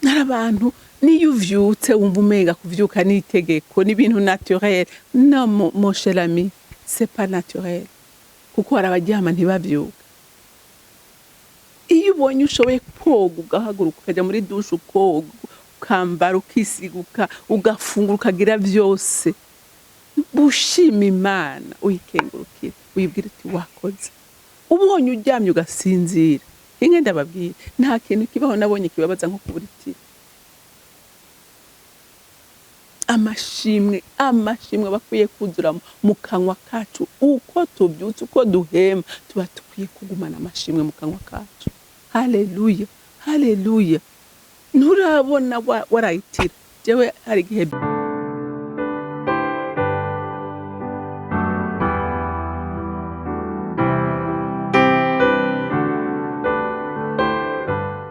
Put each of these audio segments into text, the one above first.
Hari abantu niyo uvyutse wumva umenga kuvyuka ni itegeko, ni ibintu naturel. No, mon cher ami, c'est pas naturel, kuko hari abaryama ntibavyuke. Iyo ubonye ushoboye koga, ugahaguruka, ukaja muri douche, ukoga, ukambara, ukisiga, ugafungura, ukagira vyose, ushima Imana, uyikengurukira, uyibwira uti wakoze. Ubonye uryamye ugasinzira, inke ndababwira, nta kintu kibaho nabonye kibabaza nko kubura itiro. Amashimwe, amashimwe bakwiye kuzura mu kanwa kacu. Uko tubyutse, uko duhema, tuba dukwiye kugumana amashimwe mu kanwa kacu. Haleluya, haleluya. Nturabona warayitira. Jewe hari igihe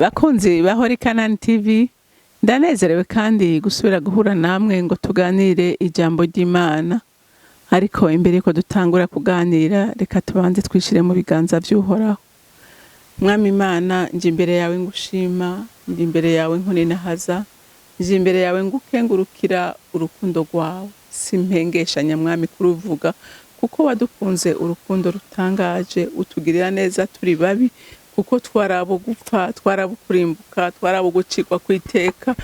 bakunzi ba Holy Canaan TV, ndanezerewe kandi gusubira guhura namwe ngo tuganire ijambo ry'Imana. Ariko imbere yuko dutangura kuganira, reka tubanze twishire mu biganza vy'Uhoraho. Mwami Imana, nje imbere yawe ngushima, nje imbere yawe nkuninahaza, nje imbere yawe ngukengurukira urukundo rwawe. Simpengeshanya Mwami kuruvuga, kuko wadukunze urukundo rutangaje, utugirira neza turi babi, kuko twarabo gupfa, twarabo kurimbuka, twarabo gucikwa kwiteka.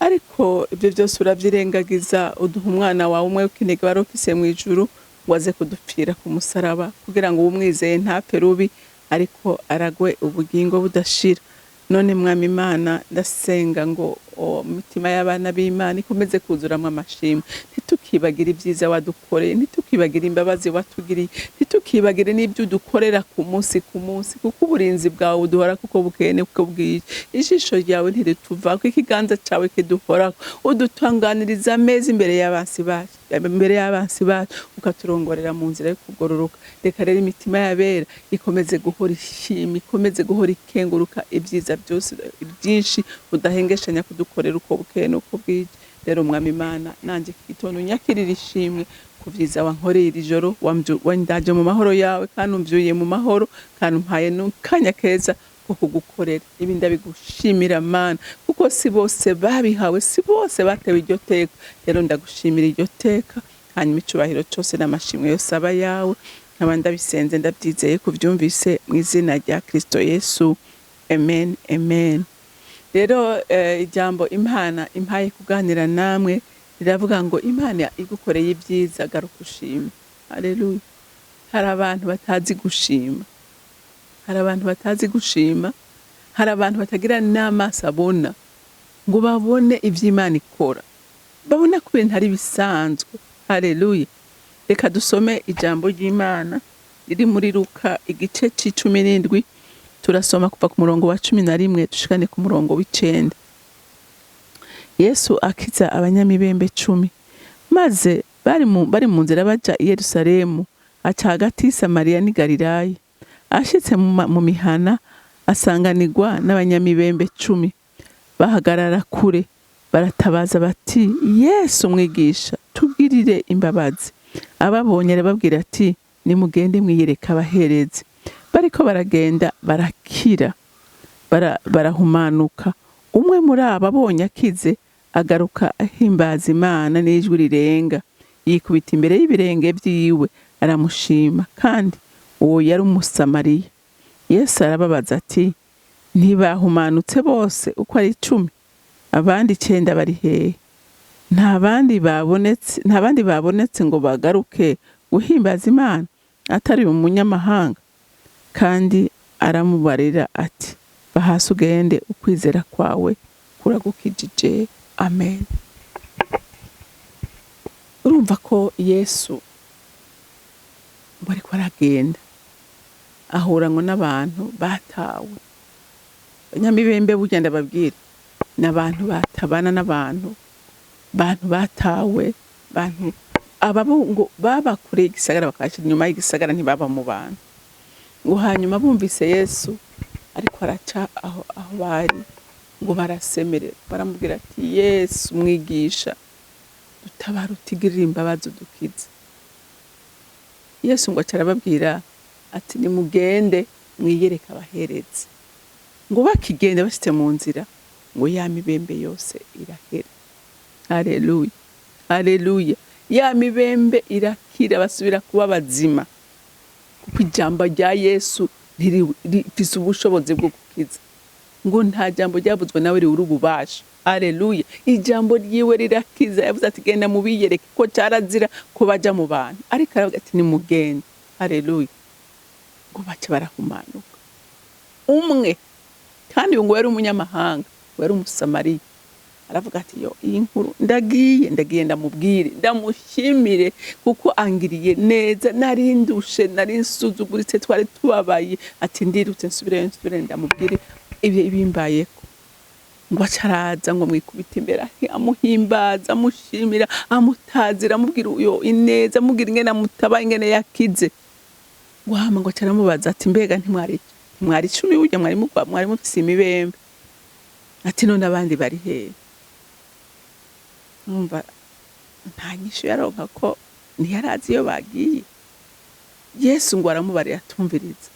Ariko ibyo byose uravyirengagiza, uduha umwana wawe umwe w'ikinege wari ufise mw'ijuru, ngo aze kudupfira ku musaraba, kugira ngo uwumwizeye ntapfe rubi, ariko aragwe ubugingo budashira. None Mwami Imana, ndasenga ngo mitima y'abana b'Imana ikomeze kuzuramwo amashimwe. Ntitukibagire ibyiza wadukoreye, ntitukibagire imbabazi watugiriye, ntitukibagire n'ibyo udukorera ku munsi ku munsi, kuko uburinzi bwawe buduhora kuko bukeye niko bwije. Ijisho ryawe ntirituvako, ikiganza cawe kiduhorako, udutunganiriza ameza imbere y'abansi bacu, imbere y'abansi bacu, ukaturongorera mu nzira yo kugororoka. Reka rero imitima y'abera ikomeze guhora ishima, ikomeze guhora ikenguruka ibyiza byose byinshi udahengeshanya kudukorera uko bukeye n'uko bwije. Rero Mwami Imana, nanje gitondo unyakirira ishimwe ku vyiza wankoreye iri joro, wandaje mu mahoro yawe, kandi umvyuye mu mahoro, kandi umpaye n'akanya keza ko kugukorera. Ibi ndabigushimira Mana, kuko si bose babihawe, si bose batewe iryo teka. Rero ndagushimira iryo teka, hanyuma icubahiro cose n'amashimwe yose aba yawe. Nkaba ndabisenze ndabyizeye kuvyumvise mu izina rya Kristo Yesu, amen, amen. Rero ijambo Imana impaye kuganira namwe riravuga ngo Imana igukoreye ibyiza, garuka ushime. Haleluya. Hari abantu batazi gushima, hari abantu batazi gushima, hari abantu batagira n'amaso abona ngo babone ivyo Imana ikora, babona ko ibintu ari bisanzwe. Haleluya. Reka dusome ijambo ry'Imana riri muri Luka igice c'icumi n'indwi, turasoma kuva ku murongo wa 11 dushikane ku murongo w'icenda. Yesu akiza abanyamibembe 10. Maze bari mu nzira baja i Yerusalemu, aca hagati y'i Samariya n'i Galilaya. Ashitse mu mihana, asanganirwa n'abanyamibembe 10. Bahagarara kure, baratabaza bati, Yesu mwigisha, tugirire imbabazi. Ababonye arababwira ati, nimugende mwiyereke abaherezi. Bariko baragenda barakira, barahumanuka. Umwe muri abo abonye akize, agaruka ahimbaza Imana n'ijwi rirenga, yikubita imbere y'ibirenge vyiwe aramushima, kandi uwo yari Umusamariya. Yesu arababaza ati, ntibahumanutse bose uko ari 10? Abandi 9 bari hehe? Nta bandi babonetse, nta bandi babonetse ngo bagaruke guhimbaza Imana atari umunyamahanga? Kandi aramubarira ati, va hasi ugende, ukwizera kwawe kuragukijije. Amen. Urumva ko Yesu ngo ariko aragenda ahura ngo n'abantu batawe. Abanyamibembe burya ndababwira, ni abantu batabana n'abantu, bantu batawe, bantu ababo ngo baba kure y'igisagara, bakashira inyuma y'igisagara, ntibaba mu bantu. Ngo hanyuma bumvise Yesu ariko araca aho bari, ngo barasemerera, baramubwira ati, Yesu mwigisha, dutabara, utigirire imbabazi, udukize. Yesu ngo aca arababwira ati, nimugende mwiyereke abaherezi. Ngo bakigenda bashitse mu nzira, Ngo ya mibembe yose irahera. Haleluya, haleluya! Ya mibembe irakira, basubira kuba bazima, kuko ijambo rya Yesu rifise ubushobozi bwo gukiza. Ngo nta jambo ryavuzwe nawe ribura ububasha. Haleluya! Ijambo ryiwe rirakiza. Yavuze ati: "Genda mubiyereke," ko carazira ko baja mu bantu, ariko aravuga ati: "Nimugende." Haleluya! Ngo bace barahumanuka. Umwe kandi, uyu ngo yari umunyamahanga, ngo yari Umusamariya, aravuga ati: "Yo, iyi nkuru, ndagiye, ndagiye, ndamubwire, ndamushimire kuko angiriye neza. Nari ndushe, nari nsuzuguritse, twari tubabaye." Ati: "Ndirutse, nsubire, nsubire ndamubwire ibyo ibimbayeko." Ngo aca araza, ngo mwikubite imbere, amuhimbaza, amushimira, amutazira, amubwira uyo ineza, amubwira ingene amutabaye, ingene yakize. Ngo hama ngo aca aramubaza ati: "Mbega ntimwari 10 burya mwari mufise imibembe?" Ati: "None abandi bari hehe?" Numva nta nyishu yaronka, ko ntiyarazi iyo bagiye. Yesu ngo aramubarira, atumviriza,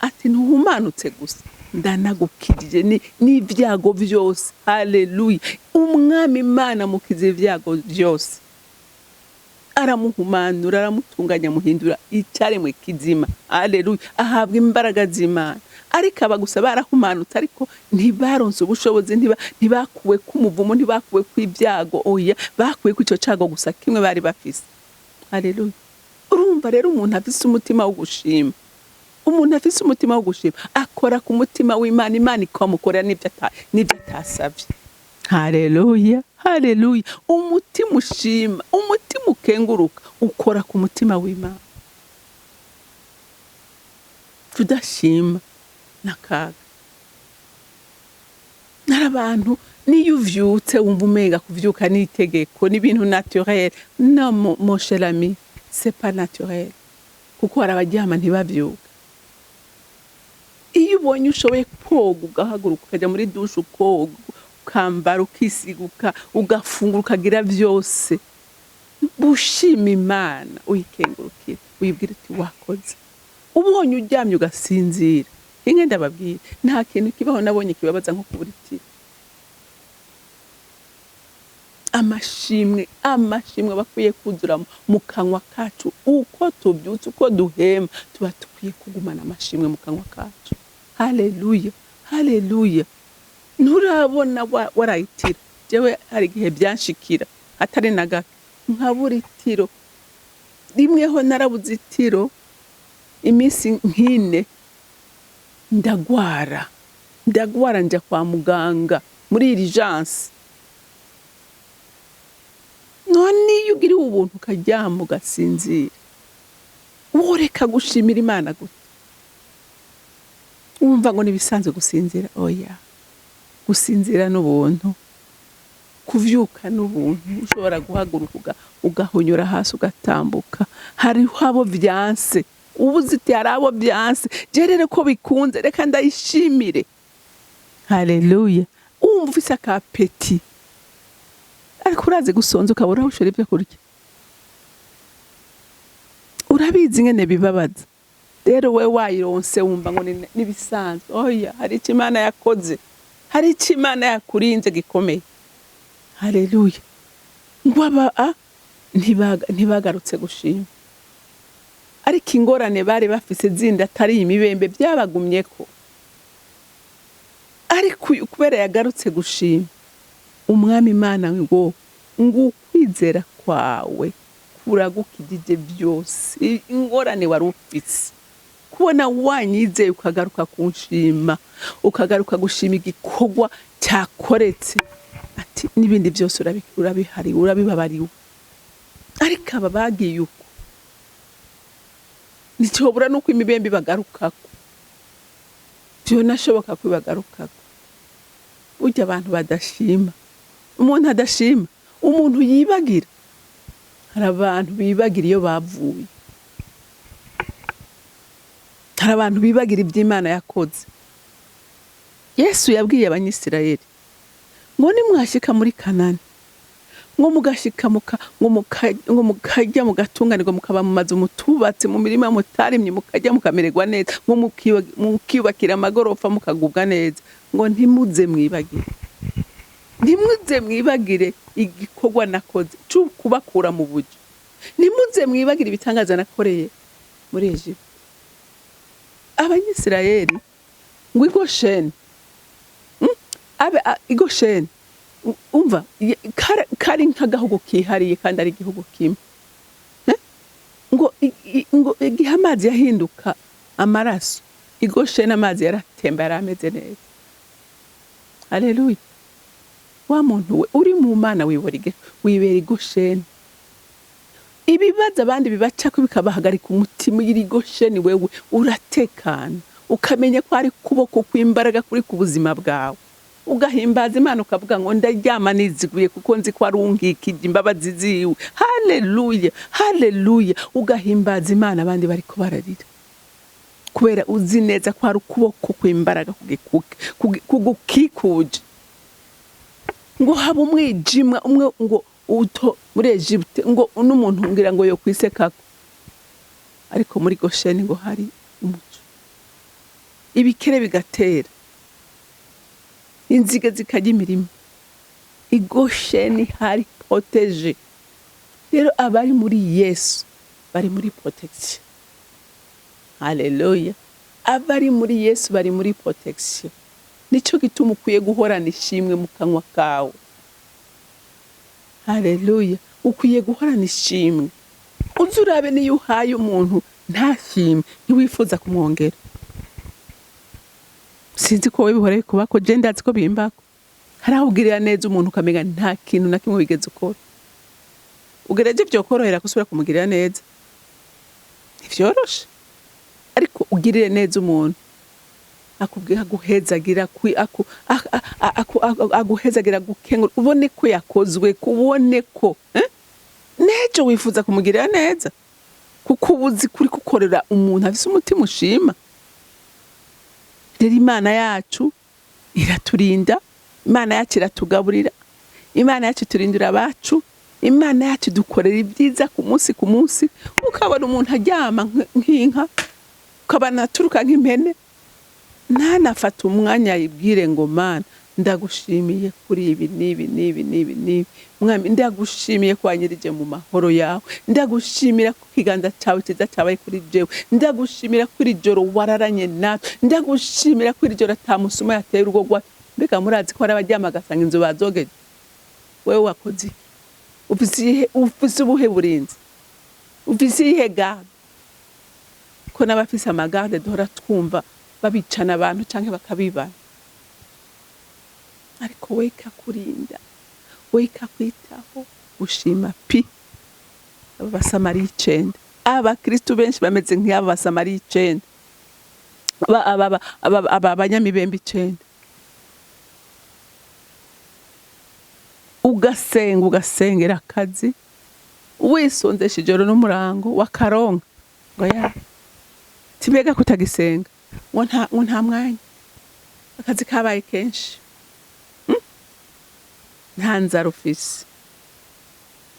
ati: "Ntuhumanutse gusa, ndanagukijije n'ibyago byose." Haleluya! Umwami Imana amukiza ibyago byose, aramuhumanura, aramutunganya, amuhindura icyaremwe kizima. Haleluya! Ahabwa imbaraga z'Imana. Ariko aba gusa barahumanutse, ariko ntibaronse ubushobozi, ntibakuwe k'umuvumo, ntibakuwe kw'ibyago. Oya, bakuwe kw'icyo cago gusa kimwe bari bafise. Haleluya! Urumva rero, umuntu afise umutima wo gushima, umuntu afise umutima wo gushima akora ku mutima w'Imana, Imana ikamukorera n'ibyo atasavye. Haleluya, haleluya! Umutima ushima, umutima ukenguruka, ukora ku mutima w'Imana. Kudashima n'akaga. Hari abantu niyo uvyutse wumva umenga kuvyuka ni itegeko, ni ibintu naturel. No, mon cher ami, c'est pas naturel, kuko hari abaryama ntibavyuke. Iyo ubonye ushoboye koga, ugahaguruka, ukaja muri douche, ukoga, ukambara, ukisiga, ugafungura, ukagira vyose, bushima Imana, uyikengurukira, uyibwira uti: "Wakoze." Ubonye uryamye ugasinzira, inke ndababwira, nta kintu kibaho nabonye kibabaza nko kubura itiro. Amashimwe, amashimwe bakwiye kuzura mu kanwa kacu. Uko tubyutse, uko duhema, tuba dukwiye kugumana amashimwe mu kanwa kacu. Haleluya, haleluya! Nturabona warayitira? Jewe hari igihe byanshikira atari na gake nkabura itiro. Rimweho narabuze itiro iminsi nk'ine, ndagwara, ndagwara, njya kwa muganga muri urgence. None iyo ugiriwe ubuntu ukaryama ugasinzira, woreka gushimira Imana gute? Wumva ngo ntibisanzwe gusinzira? Oya, gusinzira n'ubuntu, kuvyuka n'ubuntu. Ushobora guhaguruka, ugahonyora hasi, ugatambuka. Hariho abo vyanse. Ubu uziti hari abo vyanse, je rero ko bikunze, reka ndayishimire. Haleluya! Wumva ufise akapeti, ariko urazi gusonza ukabura aho ushora ibyo kurya? Urabizi ingene bibabaza. Rero we wayironse wumva ngo nibisanzwe. Oya, hari icyo Imana yakoze, hari icyo Imana yakurinze gikomeye. Haleluya! Ngo aba ntibagarutse gushima, ariko ingorane bari bafise zindi atari imibembe byabagumyeko. Ariko uyu kubera yagarutse gushima umwami Imana, ngo ukwizera kwawe kuragukijije byose, ingorane wari ufise. Kubona wanyizeye, ukagaruka kunshima, ukagaruka gushima igikorwa cyakoretse, ati n'ibindi byose urabihariwe, urabibabariwe. Ariko aba bagiye uko, nticyobura nuko imibembe ibagarukako, byonashoboka ko ibagarukako. Burya abantu badashima, umuntu adashima, umuntu yibagira. Hari abantu bibagira iyo bavuye, hari abantu bibagira ibyo Imana yakoze. Yesu yabwiye Abanyisirayeli ngo: "Nimwashika muri Kanani, ngo mugashika ngo mukarya, mugatunganirwa, mukaba mu mazu mutubatse, mu mirima mutarimye, mukarya mukamererwa neza, ngo mukiyubakira amagorofa, mukagubwa neza, ngo ntimuze mwibagire." Ntimuze mwibagire igikorwa nakoze cyo kubakura mu buryo. Ntimuze mwibagire ibitangaza nakoreye muri Egiputa. Abanyisirayeli ngo igosheni abe igosheni umva kari nk'agahugu kihariye kandi ari igihugu kimwe. Ngo igihe amazi yahinduka amaraso igosheni, amazi yaratemba, yari ameze neza. Aleluya! Wa muntu we uri mu Mana, wibera igosheni. Ibibazo abandi bibacako bikabahagarika umutima, iri gosheni wewe uratekana, ukamenya ko ari kuboko kw'imbaraga kuri ku buzima bwawe, ugahimbaza Imana, ukavuga ngo: "Ndaryama niziguye kuko nzi ko ari unkikije imbabazi ziwe." Haleluya, haleluya! Ugahimbaza Imana abandi bariko bararira, kubera uzi neza ko hari ukuboko kw'imbaraga kugukikuje. Ngo haba umwijima umwe ngo uto muri Egypte, ngo n'umuntu ngira ngo yo kwisekako, ariko muri Gosheni ngo hari umuco. Ibikere bigatera, inzige zikarya imirima, igosheni hari protégé. Rero abari muri Yesu bari muri protection. Haleluya! Abari muri Yesu bari muri protection. Nico gituma ukwiye guhorana ishimwe mu kanwa kawe. Haleluya! Ukwiye guhorana ishimwe. Uze urabe, niyo uhaye umuntu ntashimwe, ntiwifuza kumwongera. Sinzi ko wowe bihora kubako, je ndazi ko bimbako. Hari aho ugirira neza umuntu ukamenya nta kintu na kimwe wigeze ukora, ugereje vyokorohera gusubira kumugirira neza? Ntivyoroshe. Ariko ugirire neza umuntu, akubwira aguhezagira, aguhezagira, gukengura, ubone ko yakozwe, kubone ko nejo wifuza kumugirira neza, kuko uba uzi kuri gukorera umuntu afise umutima ushima. Rero Imana yacu iraturinda, Imana yacu iratugaburira, Imana yacu iturindira abacu, Imana yacu idukorera ibyiza ku munsi ku munsi. Ukabona umuntu aryama nk'inka, ukabona aturuka nk'impene, ntanafate umwanya yibwire ngo: "Mana, ndagushimiye kuri ibi n'ibi n'ibi n'ibi n'ibi. Mwami, ndagushimiye ko wanyirije mu mahoro yawe. Ndagushimira ko ikiganza cyawe cyiza cyabaye kuri jewe. Ndagushimira ko iri joro wararanye natwe. Ndagushimira ko iri joro ata musuma yateye urugo rwacu." Mbega murazi ko hari abaryama agasanga inzu bazogeje? Wewe wakoze iki? Ufise ubuhe burinzi? Ufise iyihe garde? Ko n'abafise ama garde duhora twumva babicana abantu canke bakabibana. Ariko we ikakurinda, we ikakwitaho. Ushima pi abo Basamariya 9. Abakristu benshi bameze nk'abo Basamariya 9, aba banyamibembe 9. Ugasenga, ugasengera akazi, wisonzesha ijoro n'umurango, wakaronka ngo ya tibega kutagisenga, ngo nta mwanya, akazi kabaye kenshi. Nta nzara ufise.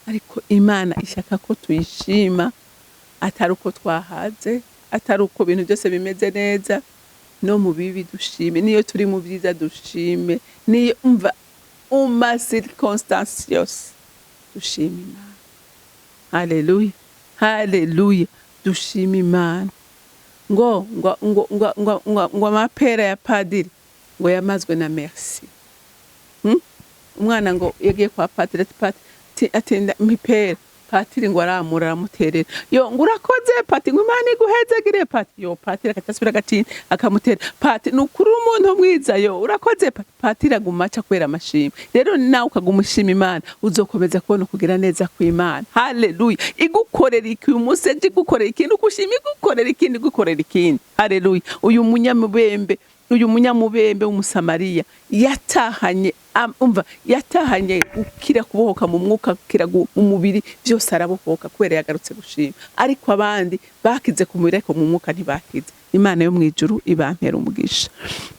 Ariko Imana ishaka ko tuyishima, atari uko twahaze, atari uko ibintu byose bimeze neza. No mu bibi dushime, niyo turi mu byiza dushime, niyo umva uma circonstance yose dushima Imana. Haleluya, haleluya! Dushima Imana. Ngo amapera ya padiri ngo yamazwe na merci. Umwana ngo yagiye kwa padiri, ati: "Pati," ati: "Mpipera." Patiri ngo aramura, aramuterera. "Yo," ngo, "urakoze pati," ngo, "Imana iguhezagire pati." Yo, patiri akatasubira agatinda akamutera. "Pati, ni ukuri umuntu mwiza. Yo, urakoze pati." Patiri aguma aca kubera amashimwe. Rero nawe ukaguma ushima Imana, uzokomeza kubona ukugira neza kw'Imana. Haleluya! Igukorera iki uyu munsi, ejo igukorera ikindi, ukushima igukorera ikindi, igukorera ikindi. Haleluya! Uyu munyamubembe w'Umusamariya yatahanye umva, yatahanye gukira, kubohoka mu mwuka, gukira mu mubiri, byose arabohoka kubera yagarutse gushima. Ariko abandi bakize ku mubiri, ariko mu mwuka ntibakize. Imana yo mu ijuru ibampera umugisha.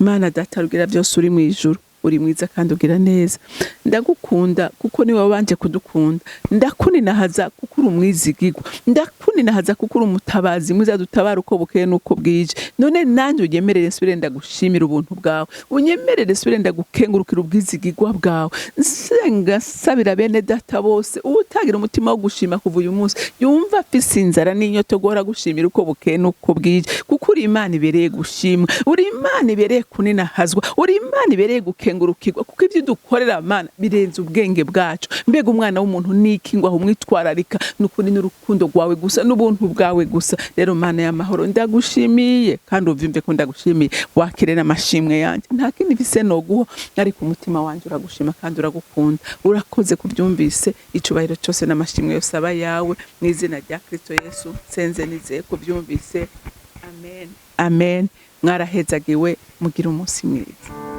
Imana Data rugira byose uri mu ijuru. Uri mwiza kandi ugira neza. Ndagukunda kuko niwe wabanje kudukunda. Ndakuninahaza kuko uri umwizigirwa. Ndakuninahaza kuko uri umutabazi mwiza, dutabara uko bukeye n'uko bwije. None nanjye unyemerere nsubire ndagushimira ubuntu bwawe, unyemerere nsubire ndagukengurukira ubwizigirwa bwawe. Nsenga nsabira bene data bose, uwutagira umutima wo gushima kuva uyu munsi yumva afise inzara n'inyota guhora gushimira uko bukeye n'uko bwije, kuko uri Imana ibereye gushimwa, uri Imana ibereye kuninahazwa, uri Imana ibereye gukengurukirwa, kuko ibyo udukorera, Mana, birenze ubwenge bwacu. Mbega umwana w'umuntu niki ngo ahumwitwararika? Nukuri n'urukundo rwawe gusa n'ubuntu bwawe gusa. Rero Mana y'amahoro, ndagushimiye kandi uvyumve ko ndagushimiye. Wakire n'amashimwe yanjye. Nta kindi mfise noguha, ariko umutima wanje uragushima kandi uragukunda. Urakoze kubyumvise. Icubahiro cyose n'amashimwe yose aba yawe, mu izina rya Kristo Yesu nsenze nizeye kubyumvise. Amen, amen. Mwarahezagiwe, mugire umunsi mwiza.